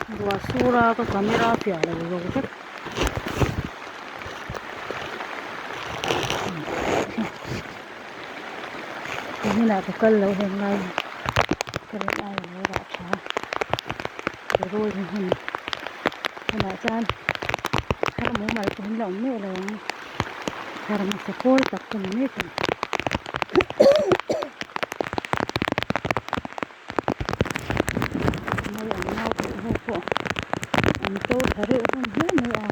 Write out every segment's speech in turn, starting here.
Ruah sur a ka camera a fiah lo zo vek. Kuminah ka kal lo heng lai ka rin ai a lo rah tha berul hi hun hunah chuan thar mumal pawh hi an la awm miah lo ang thar hmasa pawl tak chu ni mai thei. Mai ang nau tih ho pawh an to tha reuh hlawm hle mai a.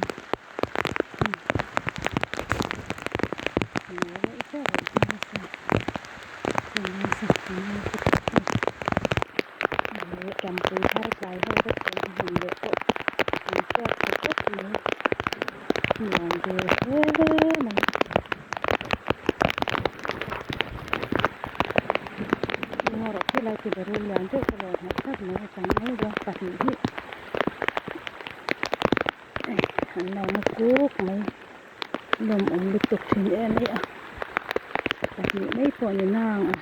Tampui thar tlai ho te pawh an hmun leh pawh an hriat tha khawp mai nuam ve hle mai. Erawh khi lai khi berul lian deuh ka lo hmuh tlat mai a chang mai dawn pahnih hi. An lo na kuk mai lawmawm lutuk thin em mai a pahnih mai pawh ni nang a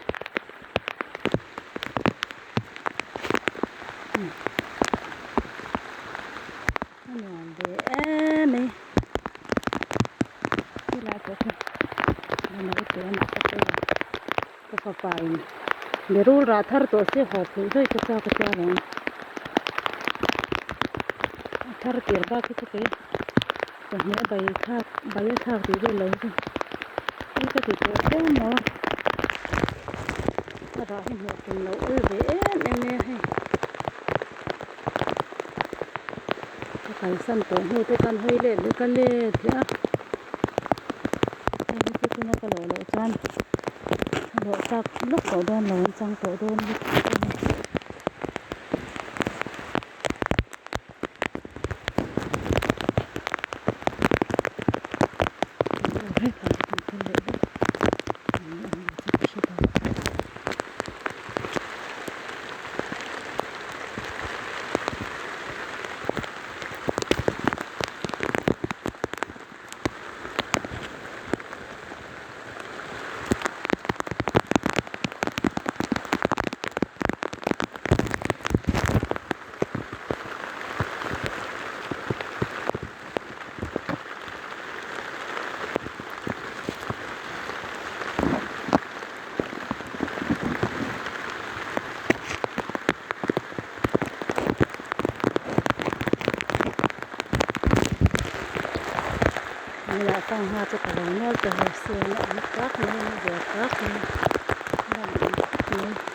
a nuam ve em mai helai pawh khi naute a nih ka ka fapa in berul rah thar tawh se haw phei daih ka chak a tia lawm a thar tir bak hi chu kei chawhmeh a bai thlak bai a thlak tih vel lo hi chu thil ka ti tawh hle maw a rah hi hmuh tum loh awl ve em em mai a hei ka kalsan tawh hnu te khan hawi let leh ka let leh a. Hei hi chu tuna ka lawh loh chuan a lawh tak lawk tawh dawn lo an chang tawh dawn lutuk a ni. Hmeiah sangha chu ka lo nual ta hle si a an tak mai a ve tak mai a lan awm khawp mai.